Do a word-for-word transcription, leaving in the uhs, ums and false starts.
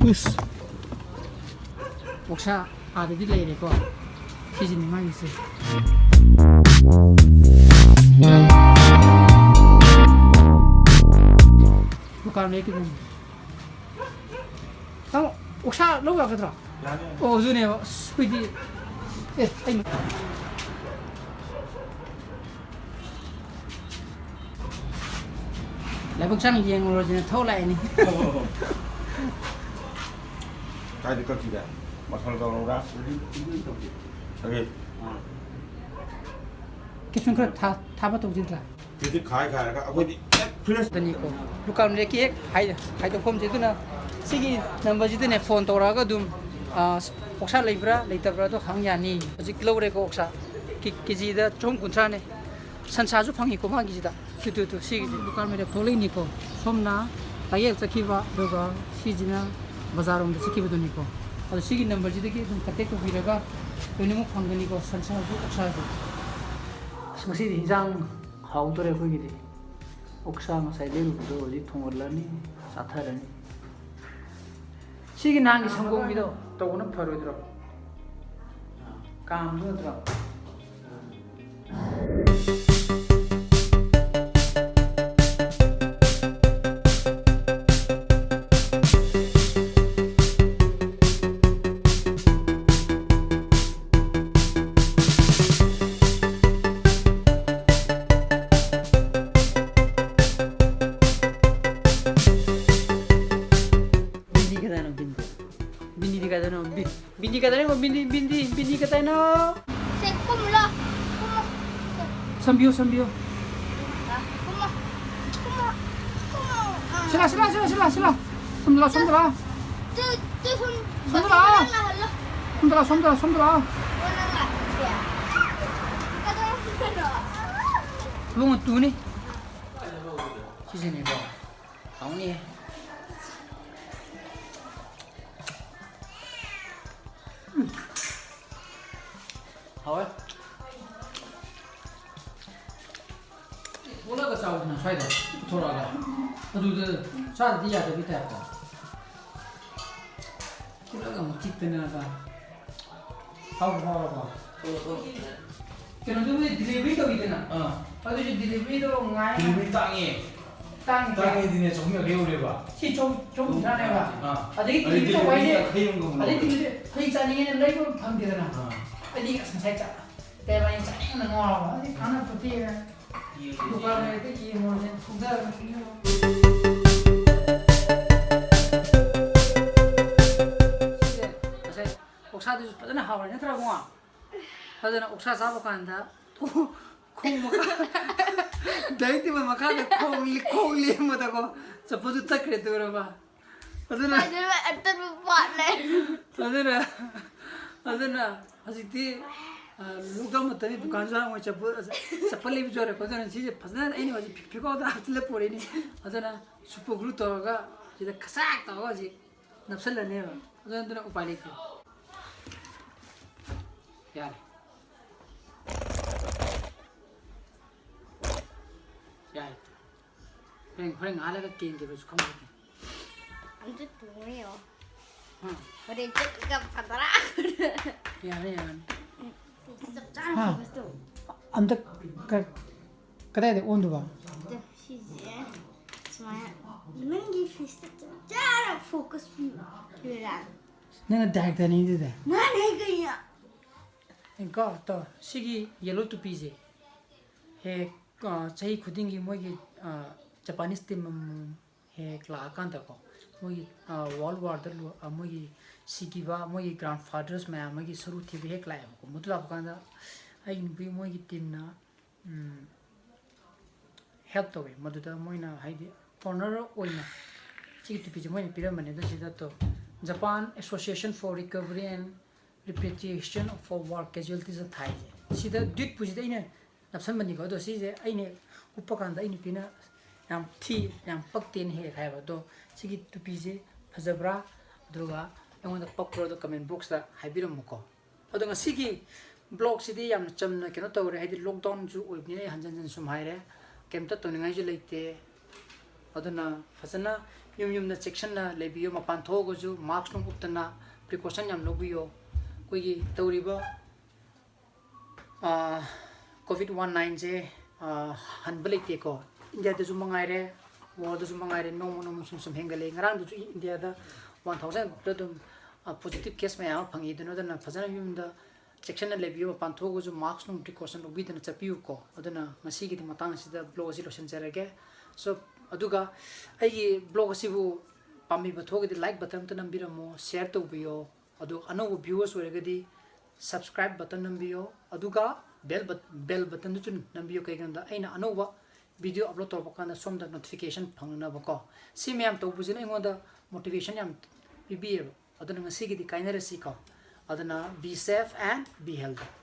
ꯎꯁ꯫ ꯑꯣꯛꯁꯥ ꯑꯥꯗꯗꯤ ꯂꯩꯔꯦꯀꯣ꯫ ꯁꯤꯁꯤꯅꯤ ꯃꯥꯒꯤꯁꯦ꯫ ꯗꯨꯀꯥꯟ ꯂꯩ ꯀꯩꯅꯣ꯫ ꯇꯥꯃꯣ, ꯑꯣꯛꯁꯥ ꯂꯧ ꯌꯥꯒꯗ꯭ꯔꯣ? ꯌꯥꯅꯤ, ꯌꯥꯅꯤ꯫ ꯑꯣ, ꯑꯗꯨꯅꯦꯕ꯫ ꯑꯁ, ꯑꯩꯈꯣꯏꯗꯤ, ꯑꯦ, ꯑꯩ ꯂꯥꯏꯕꯛ ꯆꯥꯡ ꯌꯦꯡꯉꯨꯔꯁꯤꯅ ꯊꯧ ꯂꯥꯛꯏꯅꯤ꯫ ꯀꯥꯏꯗ ꯀꯛꯁꯤꯒꯦ? ꯃꯁꯥꯂꯥ ꯇꯧꯔꯛꯎꯔꯥ? ꯑꯗꯨ, ꯑꯗꯨ ꯇꯧꯁꯤ꯫ ꯑꯗꯨꯗꯤ ꯑꯥ꯫ ꯀꯦꯞꯁꯨꯟ ꯈꯔ ꯊꯥ-, ꯊꯥꯕ ꯇꯧꯁꯤꯗ꯭ꯔꯥ? ꯀꯦꯖꯤ ꯈꯥꯏ ꯈꯥꯏꯔꯒ ꯑꯩꯈꯣꯏꯗꯤ ꯍꯦꯛ ꯐ꯭ꯔꯦꯁ꯫ ꯗꯅꯤꯀꯣ꯫ ꯗꯨꯀꯥꯟꯗꯒꯤ ꯍꯦꯛ ꯍꯥꯏ-, ꯍꯥꯏꯗꯣꯛꯐꯝꯁꯦ ꯑꯗꯨꯅ ꯁꯤꯒꯤ ꯅꯝꯕꯔꯁꯤꯗꯅꯦ ꯐꯣꯟ ꯇꯧꯔꯛꯑꯒ ꯑꯗꯨꯝ, ꯑꯥ, ꯑꯣꯛꯁꯥ ꯂꯩꯕ꯭ꯔꯥ ꯂꯩꯇꯕ꯭ꯔꯥꯗꯣ ꯍꯪ ꯌꯥꯅꯤ꯫ ꯍꯧꯖꯤꯛ ꯂꯧꯔꯦꯀꯣ ꯑꯣꯛꯁꯥ꯫ ꯀꯦ-, ꯀꯦꯖꯤꯗ ꯆꯍꯨꯝ ꯀꯨꯟꯊ꯭ꯔꯥꯅꯦ꯫ ꯁꯟꯁꯥꯁꯨ ꯐꯪꯉꯤꯀꯣ ꯃꯥꯒꯤꯁꯤꯗ꯫ ꯇꯨ, ꯇꯨ, ꯇꯨ, ꯁꯤꯒꯤꯁꯦ ꯗꯨꯀꯥꯟ ꯃꯦꯔꯦ ꯊꯣꯛꯂꯛꯏꯅꯤꯀꯣ꯫ ꯁꯣꯝꯅ ꯇꯥꯌꯦꯜ ꯆꯠꯈꯤꯕ, ꯑꯗꯨꯒ ꯁꯤꯁꯤꯅ ꯕꯖꯥꯔꯔꯣꯝꯗ ꯆꯠꯈꯤꯕꯗꯨꯅꯤꯀꯣ꯫ ꯑꯗꯣ ꯁꯤꯒꯤ ꯅꯝꯕꯔꯁꯤꯗꯒꯤ ꯑꯗꯨꯝ ꯀꯟꯇꯦꯛ ꯇꯧꯕꯤꯔꯒ ꯂꯣꯏꯅꯃꯛ ꯐꯪꯒꯅꯤꯀꯣ, ꯁꯟꯁꯥꯁꯨ, ꯑꯣꯛꯁꯥꯁꯨ꯫ ꯑꯁ, ꯉꯁꯤꯗꯤ ꯍꯤꯟꯖꯥꯡ ꯍꯥꯎꯗꯣꯔꯦ ꯑꯩꯈꯣꯏꯒꯤꯗꯤ꯫ ꯑꯣꯛꯁꯥ ꯉꯁꯥꯏ ꯂꯩꯔꯨꯕꯗꯣ ꯍꯧꯖꯤꯛ ꯊꯣꯡꯒꯠꯂꯅꯤ, ꯆꯥꯊꯔꯅꯤ꯫ ꯁꯤꯒꯤ ꯅꯍꯥꯟꯒꯤ ꯁꯪꯒꯣꯝꯒꯤꯗꯣ ꯇꯧꯕꯅ ꯐꯔꯣꯏꯗ꯭ꯔꯣ? ꯀꯥꯝꯗꯨ ꯅꯠꯇ꯭ꯔꯣ? ꯕꯤꯅꯤ ꯀꯗꯥꯏꯅꯣ, ꯕꯤꯅꯤ? ꯕꯤꯅꯤꯗꯤ ꯀꯗꯥꯏꯅꯣ? ꯕꯤ-, ꯕꯤꯅꯤ ꯀꯗꯥꯏꯅꯣ? ꯕꯤꯅꯤ, ꯕꯤꯅꯤ, ꯕꯤꯅꯤ ꯀꯗꯥꯏꯅꯣ? ꯁꯦ, ꯀꯨꯝꯂꯣ꯫ ꯀꯨꯝꯃꯣ꯫ ꯁꯦ꯫ ꯁꯝꯕꯤꯌꯨ, ꯁꯝꯕꯤꯌꯨ꯫ ꯑ, ꯀꯨꯝꯃꯣ꯫ ꯀꯨꯝꯃꯣ꯫ ꯀꯨꯝꯃꯣ꯫ ꯑ꯫ ꯁꯤꯂꯥ, ꯁꯤꯂꯥ, ꯁꯤꯂꯥ, ꯁꯤꯂꯥ, ꯁꯤꯂꯥ꯫ ꯁꯣꯝꯗ ꯂꯥ, ꯁꯣꯝꯗ ꯂꯥ꯫ ꯇꯨ, ꯇꯨ ꯁꯣꯝ ꯁꯣꯝꯗ ꯂꯥ꯫ ꯅꯪ ꯂꯥꯛꯍꯜꯂꯣ꯫ ꯁꯣꯝꯗ ꯂꯥ, ꯁꯣꯝꯗ ꯂꯥ, ꯁꯣꯝꯗ ꯂꯥ꯫ ꯑꯣ, ꯅꯪ ꯂꯥꯛ-, ꯀꯗꯥꯏ ꯆꯠꯇꯣꯏꯅꯣ? ꯏꯕꯨꯡꯉꯣ, ꯇꯨꯅꯤ꯫ ꯁꯤꯁꯤꯅꯦꯀꯣ꯫ ꯍꯥꯎꯅꯤꯌꯦ꯫ ꯎꯝ꯫ ꯍꯥꯎꯋꯦ꯫ ꯊꯣꯛꯂꯒ ꯆꯥꯎꯗꯅ ꯁ꯭ꯋꯥꯏꯗ ꯄꯨꯊꯣꯔꯛꯑꯒ꯫ ꯑꯗꯨꯗ ꯆꯥꯗꯗꯤ ꯌꯥꯗꯕꯒꯤ ꯇꯥꯏꯞꯇ꯫ ꯁꯤꯠꯇꯅꯕ꯫ ꯍꯥꯎꯕ ꯍꯥꯎꯔꯕꯣ? ꯀꯩꯅꯣꯗꯨꯕꯨꯗꯤ delivery ꯇꯧꯋꯤꯗꯅ꯫ ꯑꯥ꯫ ꯑꯗꯨꯁꯨ deliveryꯗꯣ ꯉꯥꯏ delivery ꯇꯥꯡꯉꯦ꯫ ꯇꯥꯡꯉꯤꯗꯅ꯫ ꯇꯥꯡꯉꯤꯗꯤꯅꯦ, ꯆꯍꯨꯝ ꯌꯥꯡꯈꯩ ꯌꯧꯔꯦꯕ꯫ ꯁꯤ ꯆꯍꯨꯝ, ꯆꯍꯨꯝ ꯍꯨꯝꯗ꯭ꯔꯥꯅꯦꯕ꯫ ꯑꯥ꯫ ꯑꯗꯒꯤ ꯑꯗꯩ delivery ꯇꯧꯕ ꯍꯥꯏꯁꯦ, delivery ꯌꯥꯡꯈꯩ ꯌꯧꯔꯝꯒꯅꯤ꯫ ꯑꯗꯩ delivery ꯑꯩꯈꯣꯏ ꯆꯥꯅꯤꯡꯉꯦꯅ ꯂꯩꯕ ꯐꯪꯗꯦꯗꯅ꯫ ꯑꯥ꯫ ꯑꯩꯗꯤ ꯑꯁ ꯉꯁꯥꯏ ꯆꯥ-, ꯀꯩ ꯍꯥꯏꯕ, ꯑꯩ ꯆꯥꯅꯤꯡꯕꯅ ꯉꯥꯎꯔꯕ꯫ ꯑꯗꯩ ꯀꯥꯟꯅꯕ ꯄꯣꯠꯇꯦꯅ ꯗꯨꯀꯥꯟ ꯂꯩꯔꯗꯤ ꯌꯦꯡꯉꯨꯔꯁꯦ, ꯊꯣꯛꯊꯔꯒ ꯁꯨꯝ ꯌꯦꯡꯉꯣ꯫ ꯁꯤꯁꯦ ꯉꯁꯥꯏ ꯑꯣꯛꯁꯥꯗꯨꯁꯨ ꯐꯖꯅ ꯍꯥꯎꯔꯦ ꯅꯠꯇ꯭ꯔꯥ, ꯏꯕꯨꯡꯉꯣ? ꯐꯖꯅ ꯑꯣꯛꯁꯥ ꯆꯥꯕ ꯀꯥꯟꯗ ꯈꯣꯡ ꯃꯈꯥ, dining table ꯃꯈꯥꯗ ꯈꯣꯡ ꯂꯤ-, ꯈꯣꯡ ꯂꯦꯡꯕꯗꯀꯣ ꯆꯠꯄꯗꯨ ꯇꯠꯈ꯭ꯔꯦ, ꯇꯧꯔꯕ? ꯑꯗꯨꯅ ꯑꯗꯨꯅ ꯑꯇꯟꯕ ꯄꯥꯠ ꯂꯩ꯫ ꯑꯗꯨꯅ, ꯑꯗꯨꯅ ꯍꯧꯖꯤꯛꯇꯤ, ꯑ, lockdown ꯃꯇꯝꯗꯤ ꯗꯨꯀꯥꯟꯁꯨ ꯍꯥꯡꯉꯣꯏ, ꯆꯠꯄ, ꯆꯠꯄ ꯂꯩꯕꯁꯨ ꯌꯥꯔꯣꯏ꯫ ꯑꯗꯨꯅ ꯁꯤꯁꯦ ꯐꯖꯅ ꯑꯩꯅ ꯍꯧꯖꯤꯛ ꯐꯤ-, ꯐꯤꯀꯥꯎꯗ ꯍꯥꯞꯆꯤꯜꯂ ꯄꯨꯔꯛꯏꯅꯤ꯫ ꯑꯗꯨꯅ super glue ꯇꯧꯔꯒ ꯁꯤꯗ ꯈꯁꯥꯛ ꯇꯧꯔꯒ ꯍꯧꯖꯤꯛ ꯅꯞꯁꯜꯂꯅꯦꯕ꯫ ꯑꯗꯨ ꯅꯠꯇꯅ ꯎꯄꯥꯏ ꯂꯩꯇꯦ꯫ ꯌꯥꯔꯦ꯫ ꯌꯥꯔꯦ꯫ ꯍꯣꯔꯦꯟ, ꯍꯣꯔꯦꯟ ꯉꯥꯏꯍꯥꯛ ꯂꯩꯔꯒ ꯀꯦꯟꯈꯤꯕꯁꯨ ꯈꯪꯄꯣꯠꯇꯦ꯫ ꯑꯝꯇ ꯇꯣꯡꯉꯦ ꯌꯦꯡꯉꯣ꯫ ꯍꯥ꯫ ꯍꯣꯔꯦꯟ ꯆꯠꯂꯒ ꯐꯖꯔꯥ꯫ ꯌꯥꯔꯦ, ꯌꯥꯔꯦ꯫ ꯆꯞ ꯆꯥꯅ ꯍꯥ꯫ Focus ꯇꯧ꯫ ꯑꯝꯇ ꯀ-, ꯀꯗꯥꯏꯗ ꯑꯣꯟꯗꯣꯏꯕ? ꯑꯗ ꯁꯤꯁꯦ ꯁꯨꯃꯥꯏꯅ ꯅꯪꯒꯤ faceꯇ ꯆꯞ ꯆꯥꯅ focus ꯄꯤꯕ꯫ ꯅꯪꯅ directorꯅꯤ ꯑꯗꯨꯗꯤ? ꯃꯥꯅꯦ ꯀꯩꯅꯣ꯫ ꯌꯦꯡꯀꯣ, ꯇꯣ, ꯁꯤꯒꯤ yellow ꯇꯨꯄꯤꯁꯦ ꯍꯦꯛ, ꯑ, ꯆꯍꯤ ꯈꯨꯗꯤꯡꯒꯤ ꯃꯣꯏꯒꯤ, ꯑ, Japanese team ꯑꯃꯃꯝ ꯍꯦꯛ ꯂꯥꯛꯑꯀꯥꯟꯗꯀꯣ, ꯃꯣꯏꯒꯤ, ꯑ, World Warꯗ ꯂꯣ-, ꯑ, ꯃꯣꯏꯒꯤ ꯁꯤꯈꯤꯕ ꯃꯣꯏꯒꯤ grandfathers ꯃꯌꯥꯝ ꯑꯃꯒꯤ ꯁꯔꯨ ꯊꯤꯕ ꯍꯦꯛ ꯂꯥꯛꯑꯦꯕꯀꯣ꯫ ꯃꯗꯨ ꯂꯥꯛꯄ ꯀꯥꯟꯗ ꯑꯩꯒꯤ ꯅꯨꯄꯤ ꯃꯣꯏꯒꯤ teamꯅ, ꯎꯝ, help ꯇꯧꯋꯦ꯫ ꯃꯗꯨꯗ ꯃꯣꯏꯅ ꯍꯥꯏꯗꯤ honor ꯑꯣꯏꯅ ꯁꯤꯒꯤ ꯇꯨꯄꯤꯁꯦ ꯃꯣꯏꯅ ꯄꯤꯔꯝꯕꯅꯦ꯫ ꯑꯗꯨ ꯁꯤꯗ ꯇꯣ, Japan Association for Recovery and Repatriation of War Casualtiesꯅ ꯊꯥꯏꯁꯦ꯫ ꯁꯤꯗ dudeꯄꯨꯁꯤꯗ ꯑꯩꯅ ꯅꯞꯁꯟꯕꯅꯤꯀꯣ꯫ ꯑꯗꯣ ꯁꯤꯁꯦ ꯑꯩꯅ ꯎꯞꯄ ꯀꯥꯟꯗ ꯑꯩ ꯅꯨꯄꯤꯅ ꯌꯥꯝ ꯊꯤ, ꯌꯥꯝ ꯄꯛꯇꯦꯅ ꯍꯦꯛ ꯍꯥꯏꯕ꯫ ꯑꯗꯣ ꯁꯤꯒꯤ ꯇꯨꯄꯤꯁꯦ ꯐꯖꯕ꯭ꯔꯥ? ꯑꯗꯨꯒ ꯑꯩꯉꯣꯟꯗ ꯄꯛꯄ꯭ꯔꯥ? ꯑꯗꯣ comment boxꯇ ꯍꯥꯏꯕꯤꯔꯝꯃꯨꯀꯣ꯫ ꯑꯗꯣ ꯉꯁꯤꯒꯤ vlogꯁꯤꯗꯤ ꯌꯥꯝꯅ ꯆꯝꯅ ꯀꯩꯅꯣ ꯇꯧꯔꯦ, ꯍꯥꯏꯗꯤ lockdownꯁꯨ ꯑꯣꯏꯕꯅꯤꯅ ꯑꯩ ꯍꯟꯖꯟ ꯍꯟꯖꯟ ꯁꯨꯝ ꯍꯥꯏꯔꯦ, ꯀꯩꯝꯇ ꯇꯧꯅꯤꯡꯉꯥꯏꯁꯨ ꯂꯩꯇꯦ꯫ ꯑꯗꯨꯅ ꯐꯖꯅ ꯌꯨꯝ ꯌꯨꯝꯗ ꯆꯦꯛꯁꯤꯟꯅ ꯂꯩꯕꯤꯌꯨ, ꯃꯄꯥꯟ ꯊꯣꯛꯑꯒꯁꯨ mask ꯅꯨꯡ ꯎꯞꯇꯅ, ꯄ꯭ꯔꯤꯀꯣꯁꯟ ꯌꯥꯝ ꯂꯧꯕꯤꯌꯣ꯫ ꯑꯩꯈꯣꯏꯒꯤ ꯇꯧꯔꯤꯕ ꯀꯣꯚꯤꯠ ꯋꯥꯟ ꯅꯥꯏꯟꯁꯦ ꯍꯟꯕ ꯂꯩꯇꯦꯀꯣ꯫ ꯏꯟꯗꯤꯌꯥꯗꯁꯨ ꯃꯉꯥꯏꯔꯦ, ꯋꯥꯔꯜꯗꯁꯨ ꯃꯉꯥꯏꯔꯦ, ꯅꯣꯡꯃ ꯅꯣꯡꯃ ꯁꯨꯝ ꯁꯨꯝ ꯍꯦꯟꯒꯠꯂꯛꯏ꯫ ꯉꯔꯥꯡꯗꯁꯨ ꯏꯟꯗꯤꯌꯥꯗ ꯋꯥꯟ ꯊꯥꯎꯖꯟ ꯑꯗꯨꯝ ꯄꯣꯖꯤꯇꯤꯚ ꯀꯦꯁ ꯃꯌꯥꯝ ꯑꯃ ꯐꯪꯉꯤ꯫ ꯑꯗꯨꯅ ꯑꯗꯨꯅ ꯐꯖꯅ ꯌꯨꯝꯗ ꯆꯦꯛꯁꯤꯟꯅ ꯂꯩꯕꯤꯌꯨ꯫ ꯃꯄꯥꯟ ꯊꯣꯛꯑꯒꯁꯨ ꯃꯥꯛꯁ ꯅꯨꯡ ꯄ꯭ꯔꯤꯀꯣꯁꯟ ꯂꯧꯕꯤꯗꯅ ꯆꯠꯄꯤꯌꯨꯀꯣ꯫ ꯑꯗꯨꯅ ꯉꯁꯤꯒꯤꯗꯤ ꯃꯇꯥꯡ ꯑꯁꯤꯗ ꯕ꯭ꯂꯣꯒ ꯑꯁꯤ ꯂꯣꯏꯁꯤꯟꯖꯔꯒꯦ꯫ ꯁꯣ, ꯑꯗꯨꯒ ꯑꯩꯒꯤ ꯕ꯭ꯂꯣꯒ ꯑꯁꯤꯕꯨ ꯄꯥꯝꯕꯤꯕ ꯊꯣꯛꯑꯒꯗꯤ ꯂꯥꯏꯛ ꯕꯇꯟ ꯑꯝꯇ ꯅꯝꯕꯤꯔꯝꯃꯣ, ꯁꯤꯌꯔ ꯇꯧꯕꯤꯌꯣ꯫ ꯑꯗꯨ ꯑꯅꯧꯕ ꯚ꯭ꯌꯨꯋꯔꯁ ꯑꯣꯏꯔꯒꯗꯤ ꯁꯕꯁꯀ꯭ꯔꯥꯏꯕ ꯕꯇꯟ ꯅꯝꯕꯤꯌꯣ, ꯑꯗꯨꯒ ꯕꯦꯜ ꯕꯠ-, ꯕꯦꯜ ꯕꯇꯟꯗꯨꯁꯨ ꯅꯝꯕꯤꯌꯣ꯫ ꯀꯩꯒꯤꯅꯣꯗ ꯑꯩꯅ ꯑꯅꯧꯕ ꯚꯤꯗꯤꯑꯣ ꯑꯞꯂꯣꯗ ꯇꯧꯔꯛꯄ ꯀꯥꯟꯗ ꯁꯣꯝꯗ ꯅꯣꯇꯤꯐꯤꯀꯦꯁꯟ ꯐꯪꯅꯕꯀꯣ꯫ ꯁꯤ ꯃꯌꯥꯝ ꯇꯧꯕꯁꯤꯅ ꯑꯩꯉꯣꯟꯗ ꯃꯣꯇꯤꯚꯦꯁꯟ ꯌꯥꯝ ꯄꯤꯕꯤꯌꯦꯕ꯫ ꯑꯗꯨꯅ ꯉꯁꯤꯒꯤꯗꯤ ꯀꯥꯏꯅꯔꯁꯤꯀꯣ꯫ ꯑꯗꯨꯅ be safe and be healthy꯫